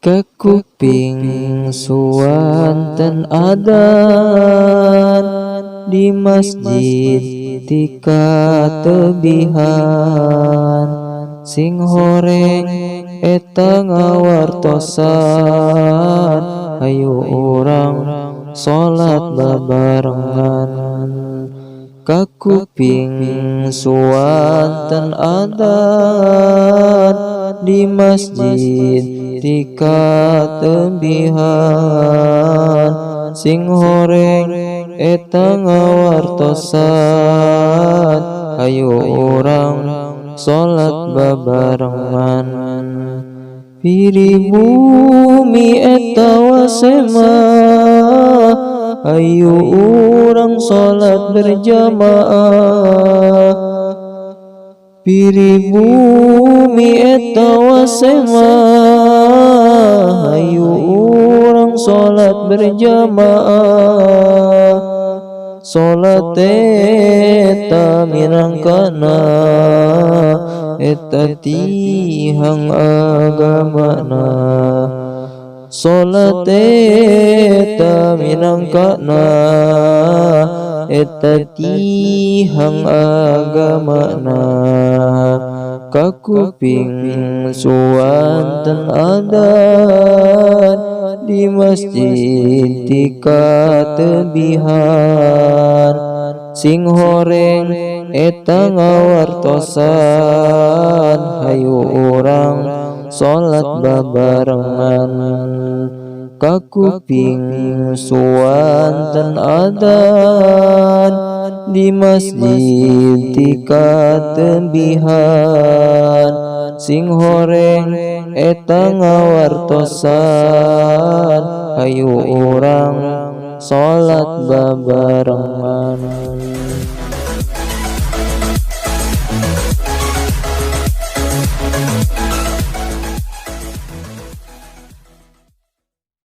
Kakuping suanten adan di masjid ti katebihan. Sing horeng eta ngawartosan, hayu urang salat babarengan. Kakuping suanten adan di masjid ti katebihan. Sing horeng eta ngawartosan, hayu urang salat babarengan. Piri bumi eta wasema, hayu urang salat berjamaah. Piri bumi eta wasema, hayu urang salat berjamaah. Salat eta minangkana eta tihang agamana. Salat eta minangkana eta tihang agamana. Kakuping suanten adan di masjid ti katebihan. Sing horeng eta ngawartosan, hayu urang salat babarengan. Kakuping suanten adan di masjid ti katebihan. Sing horeng eta ngawartosan, hayu urang salat babarengan.